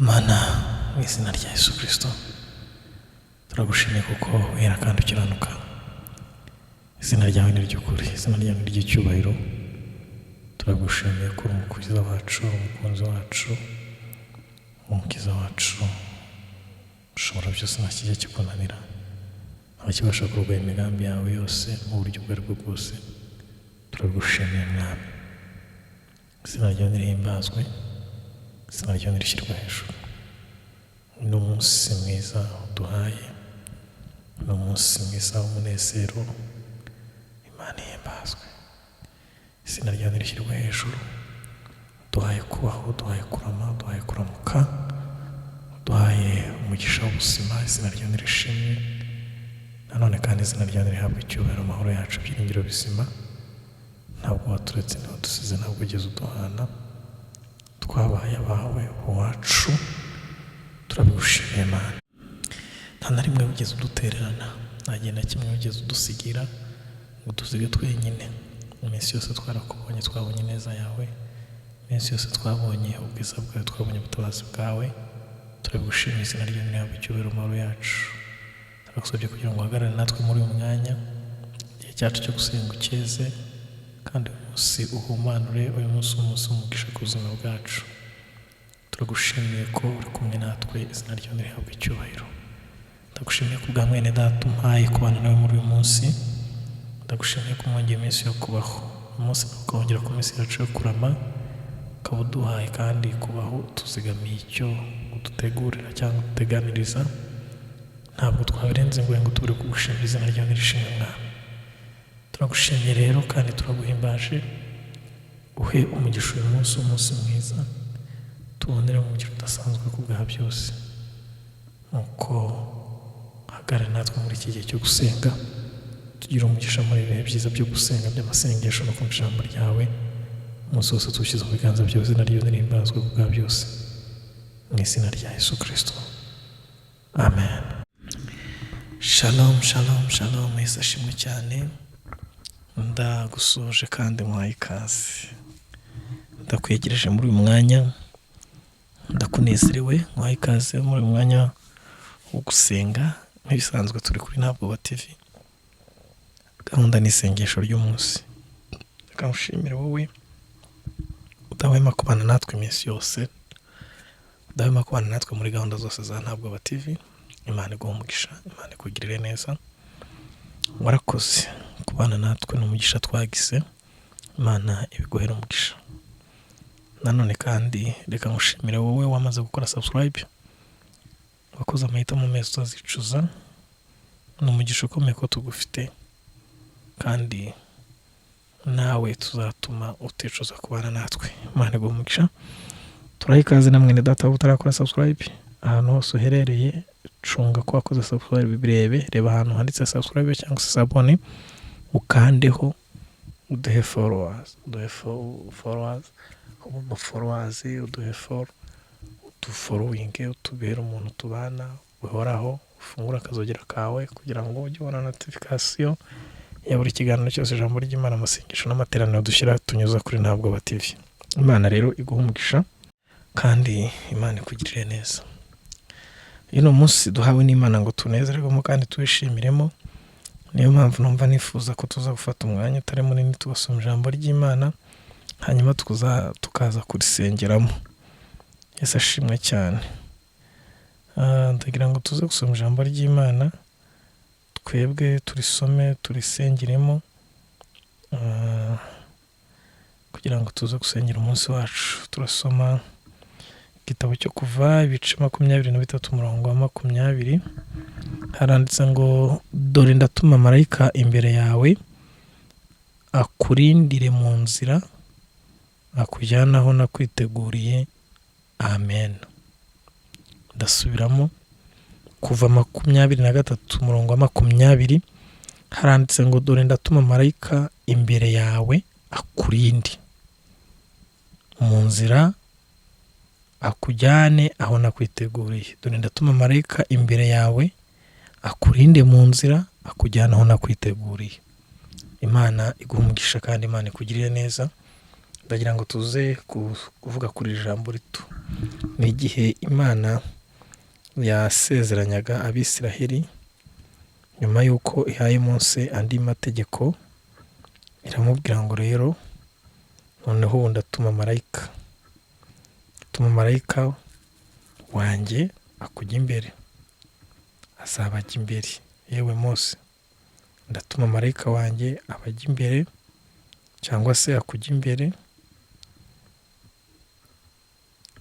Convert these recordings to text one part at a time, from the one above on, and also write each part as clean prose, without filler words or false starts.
Mana, mu izina rya Yesu Kirisito, turagushimiye kuko wera kandi ukiranuka. Izina ryawe ni iry'ukuri, izina ryawe ni iry'icyubahiro. Turagushimiye ko uri umukiza wacu, umukunzi wacu, umukiza wacu ushobora byose, nta kijya kikunanira, nta kibasha kurwanya imigambi yawe yose mu buryo ubwo ari bwo bwose. Turagushimiye, Mwami. Izina ryawe nirihimbazwe, izina ryawe nirishyirwe hejuru. Ni umunsi mwiza uduhaye, ni umunsi mwiza w'umunezero. Imana ihimbazwe, izina ryawe nirishyirwe hejuru. Uduhaye kubaho, uduhaye kurama, uduhaye kuramuka, uduhaye umugisha w'ubuzima. Izina ryawe nirishimwe. Nanone kandi izina ryawe nirihabwe icyubahiro, amahoro yacu, ibyiringiro bizima. Ntabwo waturetse, ntiwadusize, ntabwo ugeze uduhana. Twabaye abawe, uwacu. Turabigushimiye, Mana. Nta na rimwe wigeze udutererana, nta gihe na kimwe wigeze udusigira ngo dusige twenyine. Iminsi yose twarakubonye, twabonye ineza yawe. Iminsi yose twabonye ubwiza bwawe, twabonye ubutabazi bwawe. Turabigushimiye, izina ryawe nirihabwe icyubahiro, amahoro yacu. Turagusabye kugira ngo uhagarare natwe muri uyu mwanya, igihe cyacu cyo gusenga ukeze, kandi uyu munsi uhumanure, uyu munsi umunsi w'umugisha ku buzima bwacu. Turagushimiye ko uri kumwe natwe, izina ryawe nirihabwe icyubahiro. Ndagushimiye ku bwa mwene data umpaye kubana nawe muri uyu munsi. Ndagushimiye ko umwongeye iminsi yo kubaho, uyu munsi ukongera ku minsi yacu yo kurama, ukaba uduhaye kandi kubaho tuzigamiye icyo udutegurira cyangwa uduteganiriza. Ntabwo twabirenze ngo tubure kugushimira. Izina ryawe nirishimwe, Mwami. Turagushimiye rero kandi turaguhimbaje. Uhe umugisha uyu munsi, umunsi mwiza, tubonere umugisha udasanzwe ku bwa byose. Nuko hagarare natwe muri iki gihe cyo gusenga, tugire umugisha muri ibihe byiza byo gusenga, by'amasengesho no kumva ijambo ryawe. Umunsi wose tuwushyize mu biganza byawe. Izina ryawe nirihimbazwe ku bwa byose, mu izina rya Yesu Kirisito, amen. Shalom, shalom, shalom. Yesu ashimwe cyane. Ndagusuhuje kandi muhaye ikaze. Ndakwegereje muri uyu mwanya, ndakunezerewe, muhaye ikaze muri uyu mwanya wo gusenga. Nk'ibisanzwe turi kuri Ntabwoba TV, gahunda ni isengesho ry'umunsi. Reka ngushimire wowe udahwema kubana natwe iminsi yose, udahwema kubana natwe muri gahunda zose za Ntabwoba TV. Imana iguhe umugisha, Imana ikugirire neza. Warakoze kubana natwe, ni umugisha twagize. Imana ibiguhere umugisha. Nanone kandi reka ngushimire wowe wamaze gukora subscribe, wakoze amahitamo meza utazicuza. Ni umugisha ukomeye ko tugufite, kandi nawe tuzatuma uticuza kubana natwe. Imana iguhe umugisha. Turaha ikaze na mwene data waba utarakora subscribe. Ahantu hose uherereye, cunga ko wakoze subscribe. Birebe, reba ahantu handitse subscribe cyangwa se s'abonner, ukandeho, uduhe followers, uduhe followers, umu followers, uduhe follow, udufollowinge, utubere umuntu tubana uhoraho. Ufungure akazogera kawe kugira ngo ujye ubona notification ya buri kiganiro cyose, ijambo ry'Imana, amasengesho n'amateraniro dushyira, tunyuza kuri Ntabwoba TV. Imana rero iguha umugisha kandi Imana ikugirire neza. Uyu ni umunsi duhawe n'Imana ngo tunezerwemo kandi tuwishimiremo. Niyo mpamvu numva nifuza ko tuza gufata umwanya utari munini, tugasoma ijambo ry'Imana, hanyuma tukaza kurisengeramo. Yesu ashimwe cyane. Ndagira ngo tuze gusoma ijambo ry'Imana, twebwe turisome, turisengeremo, kugira ngo tuze gusengera umunsi wacu. Turasoma igitabo cyo Kuva, ibice 23, umurongo wa 20. Haranditse ngo: "Dore ndatuma marayika imbere yawe, akurindire mu nzira, akujyane aho nakwiteguriye. Amen." Ndasubiramo: Kuva 23, umurongo wa 20, haranditse ngo: "Dore ndatuma marayika imbere yawe, akurinde mu nzira, akujyane aho nakwiteguriye." Dore ndatuma marayika imbere yawe, akurinde mu nzira, akujyane aho nakwiteguriye. Imana iguha umugisha kandi Imana ikugirire neza. Ndagira ngo tuze kuvuga kuri iri jambo rito. Ni igihe Imana yasezeranyaga Abisiraheli nyuma y'uko ihaye Mose andi mategeko, iramubwira ngo rero noneho ubu ndatuma marayika, tuma marayika wanjye akujya imbere, azabajya imbere. Yewe Mose, ndatuma marayika wanjye abajya imbere, cyangwa se akujya imbere,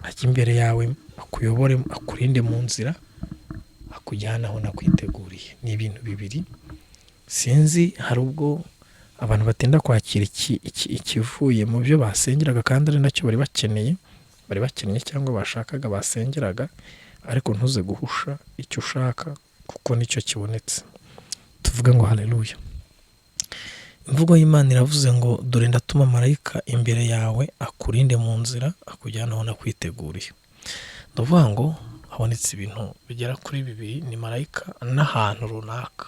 ajya imbere yawe akuyobore, akurinde mu nzira, akujyane aho nakwiteguriye. Ni ibintu bibiri, sinzi hari ubwo abantu batinda kwakira ikivuye mu byo basengeraga kandi ari nacyo bari bakeneye, bari bakeneye cyangwa bashakaga basengeraga, ariko ntuze guhusha icyo ushaka kuko nicyo kibonetse. Tuvuge ngo haleluya. Imvugo y'Imana iravuze ngo dore ndatuma marayika imbere yawe akurinde mu nzira, akujyane aho nakwiteguriye. Ndavuga ngo habonetse ibintu bigera kuri bibiri, ni marayika n'ahantu runaka.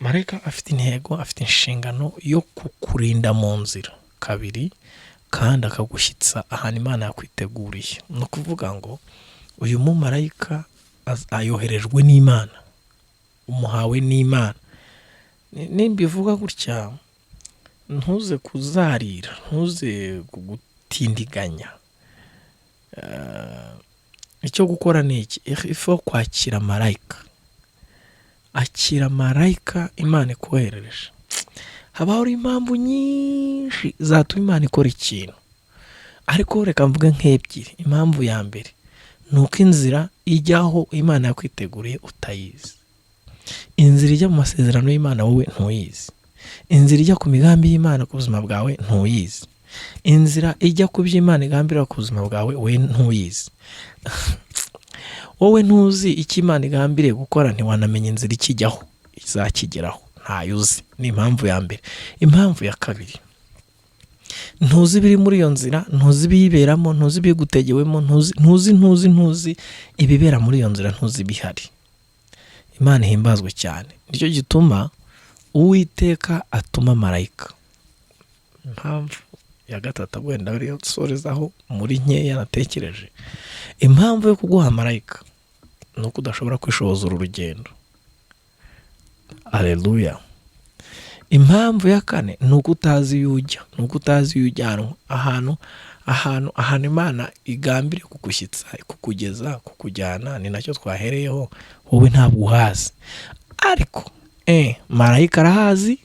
Marayika afite intego, afite inshingano yo kukurinda mu nzira. Kabiri, kandi akagushyitsa ahantu Imana yakwiteguriye. Ni ukuvuga ngo uyu mumarayika ayoherejwe n'Imana, umuhawe n'Imana. Nimbivuga gutya ntuze kuzarira, ntuze gutindiganya. Icyo gukora ni iki? Ifo kwakira marayika. Akira marayika Imana ikoherereje. Habaho impamvu nyinshi zatuma Imana ikora ikintu, ariko reka mvuge nk'ebyiri. Impamvu ya mbere ni uko inzira ijyaho Imana yakwiteguriye utayizi. Inzira ijya mu masezerano y'Imana wowe ntuyizi. Inzira ijya ku migambi y'Imana ku buzima bwawe ntuyizi. Inzira ijya ku byo Imana igambirira ku buzima bwawe wowe ntuyizi. Wowe ntuzi icyo Imana igambiriye gukora, ntiwanamenya inzira ikijyaho izakigeraho, ntayo uzi. Ni impamvu ya mbere. Impamvu ya kabiri, ntuzi ibiri muri iyo nzira, ntuzi ibiyiberamo, ntuzi ibigutegewemo, ntuzi ntuzi ntuzi ntuzi ibibera muri iyo nzira, ntuzi ibihari. Imana ihimbazwe cyane. Nicyo gituma Uwiteka atuma marayika. Impamvu ya gatatu wenda ariyo nsorezaho muri nkeya natekereje, impamvu yo kuguha marayika ni uko udashobora kwishoboza uru rugendo. Aleluya. Impamvu ya kane ni uko utazi iyo ujya, ni uko utazi iyo ujyanwa, ahantu ahantu ahantu Imana igambiriye kugushyitsa, kukugeza, kukujyana, ni nacyo twahereyeho, wowe ntabwo uhazi. Ariko marayika arahazi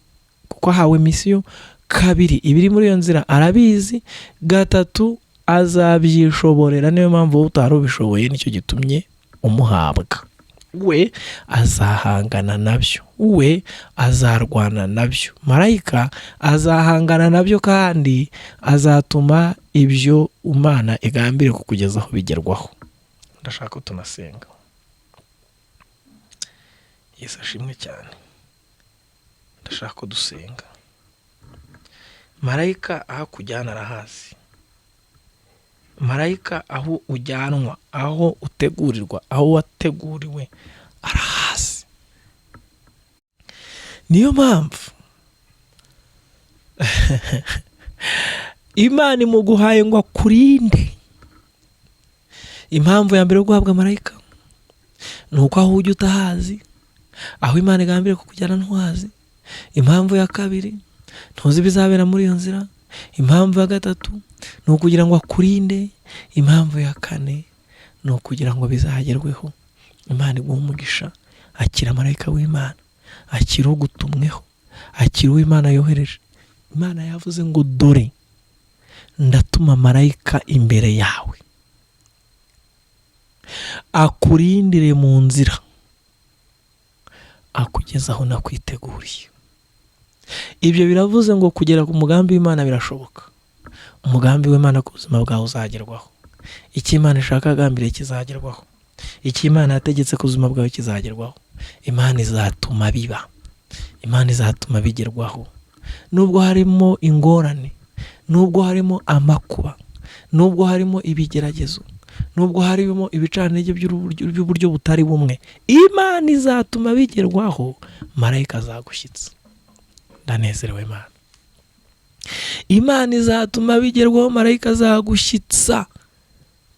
kuko ahawe misiyo. Kabiri, ibiri muri iyo nzira arabizi. Gatatu, azabyishoborera, niyo mpamvu wowe utari ubishoboye, nicyo gitumye umuhabwa. We azahangana nabyo, we azarwana nabyo. Marayika azahangana nabyo kandi azatuma ibyo Imana igambiriye kukugezaho bigerwaho. Ndashaka ko tunasenga. Yesu ashimwe cyane. Ndashaka ko dusenga. Marayika aho akujyana arahazi. Marayika aho ujyanwa, aho utegurirwa, aho wateguriwe arahazi. Niyo mpamvu Imana imuguhaye ngo akurinde. Impamvu ya mbere yo guhabwa marayika ni uko aho ujya utahazi, aho Imana igambiriye kukujyana ntuhazi. Impamvu ya kabiri, ntuzi ibizabera muri iyo nzira. Impamvu ya gatatu ni ukugira ngo akurinde. Impamvu ya kane ni ukugira ngo bizagerweho. Imana iguhe umugisha. Akira marayika w'Imana, akira ugutumweho, akira uwo Imana yohereje. Imana yavuze ngo dore ndatuma marayika imbere yawe akurindire mu nzira, akugeze aho nakwiteguriye. Ibyo biravuze ngo kugera ku mugambi w'Imana birashoboka. Umugambi w'Imana ku buzima bwawe uzagerwaho. Icyo Imana ishaka agambiriye kizagerwaho. Icyo Imana yategetse ku buzima bwawe kizagerwaho. Imana izatuma biba, Imana izatuma bigerwaho. Nubwo harimo ingorane, nubwo harimo amakuba, nubwo harimo ibigeragezo, nubwo harimo ibicantege by'uburyo butari bumwe, Imana izatuma bigerwaho. Marayika azagushyitsa. Ndanezerewe Imana. Imana izatuma bigerwaho, marayika azagushyitsa.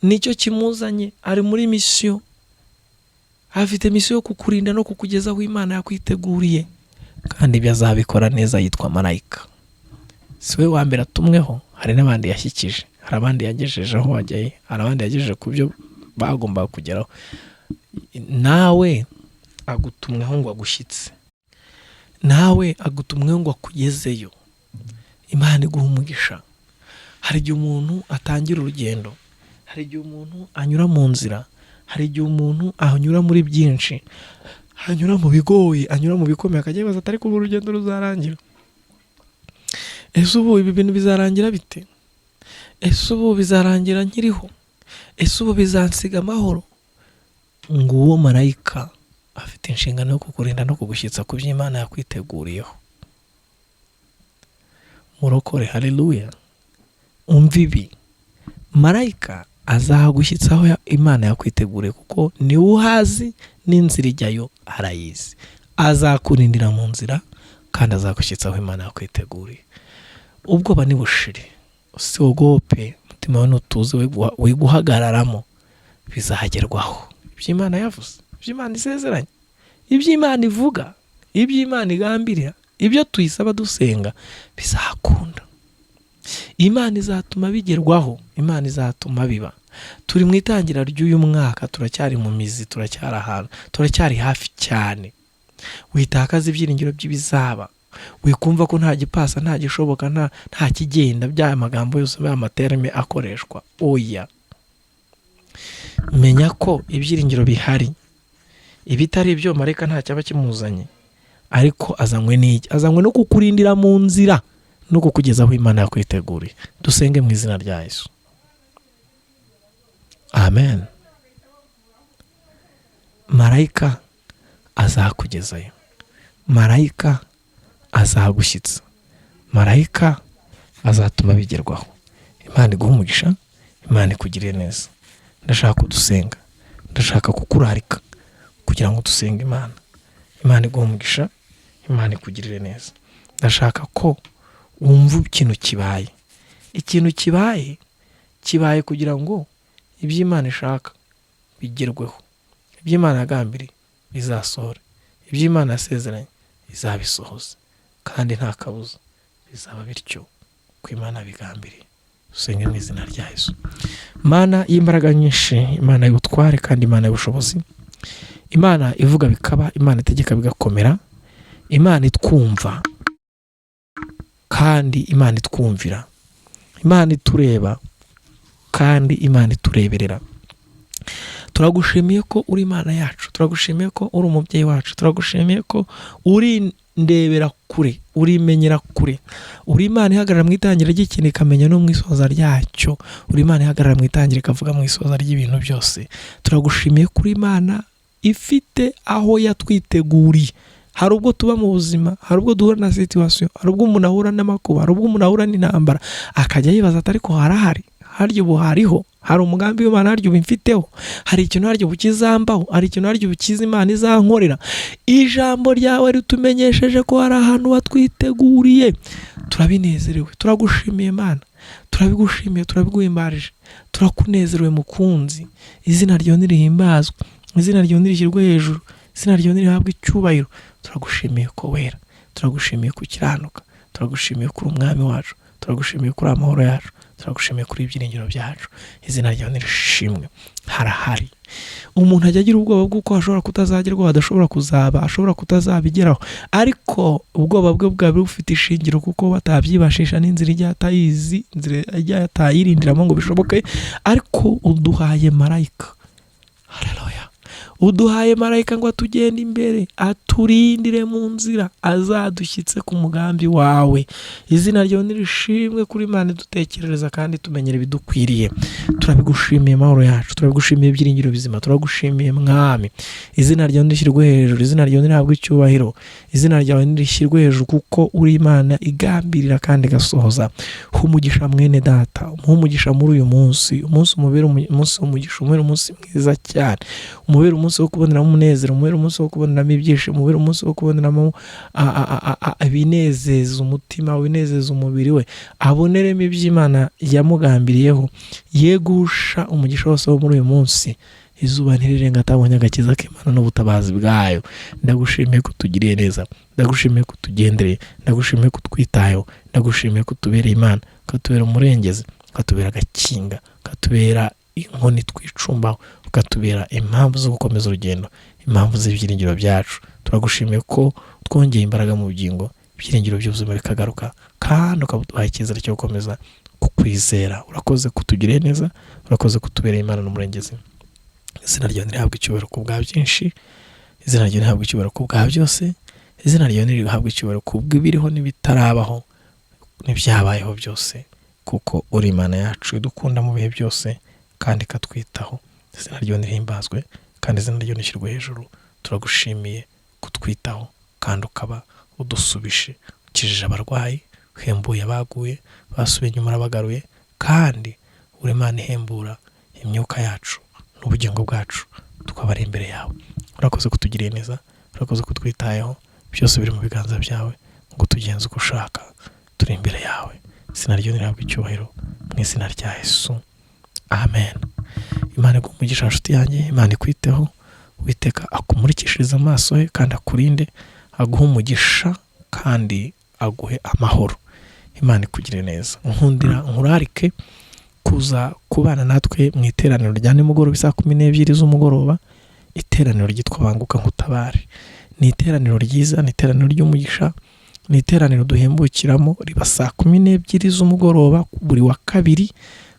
Nicyo kimuzanye, ari muri mission, afite mission yo kukurinda no kukugeza aho Imana yakwiteguriye, kandi ibyo azabikora neza. Yitwa marayika. Si we wa mbere atumweho, hari n'abandi yashyikije, hari abandi yagejeje aho wajyaye, hari abandi yagejeje ku byo bagombaga kugeraho. Nawe agutumweho ngo agushyitse, nawe agutumweho ngo akugezeyo. Imana iguha umugisha. Hari igihe umuntu atangira urugendo, hari igihe umuntu anyura mu nzira, hari igihe umuntu anyura muri byinshi, anyura mu bigoye, anyura mu bikomeye, akajya yibaza ati: "Ariko ubu urugendo ruzarangira? Ese ubu ibi bintu bizarangira bite? Ese ubu bizarangira nkiriho? Ese ubu bizansiga amahoro?" Nguwo marayika, afite inshingano yo kukurinda no kugushyitsa ku byo Imana yakwiteguriyeho. Murokore, haleluya! Umva ibi: marayika azagushyitsa aho Imana yakwiteguriye, kuko niwe uhazi n'inzira ijyayo arayizi. Azakurindira mu nzira kandi azagushyitsa aho Imana yakwiteguriye. Ubwoba nibushire, usiogope, umutima wawe nutuze, wiguhagararamo, bizagerwaho. Ibyo Imana yavuze, ibyo Imana isezeranye, ibyo Imana ivuga, ibyo Imana igambirira, ibyo tuyisaba dusenga, bizakunda. Imana izatuma bigerwaho, Imana izatuma biba. Turi mu itangira ry'uyu mwaka, turacyari mu mizi, turacyari ahantu, turacyari hafi cyane. Witakaza ibyiringiro by'ibizaba, wikumva ko nta gipasa, nta gishoboka, nta kigenda, by'aya magambo yose, by'aya ma termes akoreshwa. Oya, menya ko ibyiringiro bihari. Ibitari ibyo, marayika nta cyaba kimuzanye. Ariko azanywe n'iki? Azanywe no kukurindira mu nzira no kukugeza aho Imana yakwiteguriye. Dusenge mu izina rya Yesu, amen. Marayika azakugezayo, marayika azagushyitsa, marayika azatuma bigerwaho. Imana iguha umugisha, Imana ikugirire neza. Ndashaka kudusenga, ndashaka kukurarika kugira ngo dusenge Imana. Imana iguha umugisha, Imana ikugirire neza. Ndashaka ko wumva ikintu kibaye. Ikintu kibaye, kibaye kugira ngo ibyo Imana ishaka bigerweho, ibyo Imana yagambiriye bizasohore, ibyo Imana yasezeranye izabisohoze, kandi nta kabuza bizaba bityo ko Imana bigambiriye. Usenge mu izina rya Yesu. Mana y'imbaraga nyinshi, Imana y'ubutware kandi Imana y'ubushobozi, Imana ivuga bikaba, Imana itegeka bigakomera, Imana itwumva kandi Imana itwumvira, Imana itureba kandi Imana itureberera, turagushimiye ko uri Imana yacu, turagushimiye ko uri umubyeyi wacu, turagushimiye ko uri ndebera kure, urimenyera kure. Uri Imana ihagarara mu itangira ry'ikintu ikamenya no mu isoza ryacyo. Uri Imana ihagarara mu itangira ikavuga mu isoza ry'ibintu byose. Turagushimiye ko uri Imana ifite aho yatwiteguriye. Hari ubwo tuba mu buzima, hari ubwo duhura na situation, hari ubwo umuntu ahura n'amakuba, hari ubwo umuntu ahura n'intambara, akajya yibaza ati: "Ariko harahari? Harya ubu hariho? Hari umugambi w'Imana harya ubu mfiteho? Hari ikintu harya ubu kizambaho? Hari ikintu harya ubu kiza Imana izankorera?" Ijambo ryawe ritumenyesheje ko hari ahantu watwiteguriye. Turabinezerewe, turagushimiye Imana, turabigushimiye, turabiguhimbarije, turakunezerewe mukunzi. Izina ryawe nirihimbazwe, izina ryawe nirishyirwe hejuru, izina ryawe nirihabwe icyubahiro. Turagushimiye ko wera, turagushimiye ko ukiranuka, turagushimiye ko uri umwami wacu, turagushimiye ko uri amahoro yacu, turagushimiye kuri ibyiringiro byacu. Izina ryawe nirishimwe. Harahari. Umuntu ajya agira ubwoba bw'uko ashobora kutazagerwaho, adashobora kuzaba, ashobora kutazabigeraho, ariko ubwoba bwe bwaba bufite ishingiro, kuko batabyibashisha n'inzira ijya atayizi, inzira ijya atayirindiramo ngo bishoboke. Ariko uduhaye marayika, haleluya! Uduhaye marayika ngo atugende imbere, aturindire mu nzira, azadushyitse ku mugambi wawe. Izina ryawe nirishimwe kuri Imana idutekerereza kandi tumenyera ibidukwiriye. Turabigushimiye amahoro yacu, turabigushimiye ibyiringiro bizima, turagushimiye Mwami. Izina ryawe nirishyirwe hejuru, izina ryawe nirihabwe icyubahiro, izina ryawe nirishyirwe hejuru, kuko uri Imana igambirira kandi igasohoza. Umugisha mwene data, umuhe umugisha muri uyu munsi, umunsi umubere umunsi w'umugisha, umubere umunsi mwiza cyane, umubere umunsi. umunsi wo kuboneramo umunezero, umubere umunsi wo kuboneramo ibyishimo, umubere umunsi wo kuboneramo ibinezeza umutima, ibinezeza umubiri we, aboneremo iby'Imana yamugambiriyeho, ye guhusha umugisha wose wo muri uyu munsi. Izuba ntirirenga atabonye agakiza k'Imana n'ubutabazi bwayo. Ndagushimiye ko utugiriye neza, ndagushimiye ko utugendereye, ndagushimiye ko utwitayeho, ndagushimiye ko utubereye Imana, ukatubera umurengezi, ukatubera agakinga, ukatubera inkoni twicumbaho, ukatubera impamvu zo gukomeza urugendo, impamvu z'ibyiringiro byacu. Turagushimiye ko twongeye imbaraga mu bugingo, ibyiringiro by'ubuzima bikagaruka, kandi ukaduha icyizere cyo gukomeza kukwizera. Urakoze kutugiriye neza, urakoze kutubereye Imana n'umurengezi. Izina ryawe ntirihabwe icyubahiro ku bwa byinshi, izina ryawe ntirihabwe icyubahiro ku bwa byose, izina ryawe ntirihabwe icyubahiro ku bw'ibiriho n'ibitarabaho n'ibyabayeho byose, kuko uri Imana yacu idukunda mu bihe byose kandi ikatwitaho. Izina ryawe nirihimbazwe kandi izina ryawe rishyirwe hejuru. Turagushimiye kutwitaho kandi ukaba udusubije, ukijije abarwayi, uhembuye abaguye, basubiye inyuma urabagaruye, kandi uri Imana ihembura imyuka yacu n'ubugingo bwacu, tukaba ari imbere yawe. Urakoze kutugiriye neza, urakoze kutwitayeho, byose biri mu biganza byawe ngo tugenze uko ushaka, turi imbere yawe. Izina ryawe nirihabwe icyubahiro mu izina rya Yesu, amen. Imana iguhe umugisha nshuti yanjye, Imana ikwiteho, Uwiteka akumurikishirize amaso ye kandi akurinde, aguhe umugisha kandi aguhe amahoro. Imana ikugire neza. Nkundira nkurarike kuza kubana natwe mu iteraniro rya nimugoroba saa 12 z'umugoroba, iteraniro ryitwa Banguka Nkutabare. Ni iteraniro ryiza, ni iteraniro ry'umugisha, ni iteraniro duhembukiramo, riba saa 12 z'umugoroba buri wa kabiri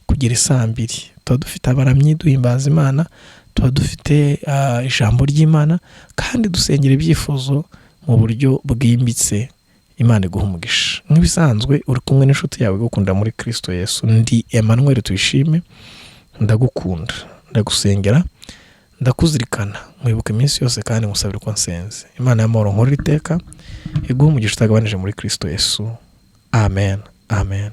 kugera saa 2. Tuba dufite abaramyi duhimbaza Imana, tuba dufite ijambo ry'Imana, kandi dusengera ibyifuzo mu buryo bwimbitse. Imana iguha umugisha. Nk'ibisanzwe uri kumwe n'inshuti yawe igukunda muri Kristo Yesu. Ndi Emmanuel Tuyishime, ndagukunda, ndagusengera, ndakuzirikana, nkwibuka iminsi yose kandi nkusabira uko nsenze. Imana y'amahoro nkorera iteka iguhe umugisha utagabanije muri Kristo Yesu. Amen, amen.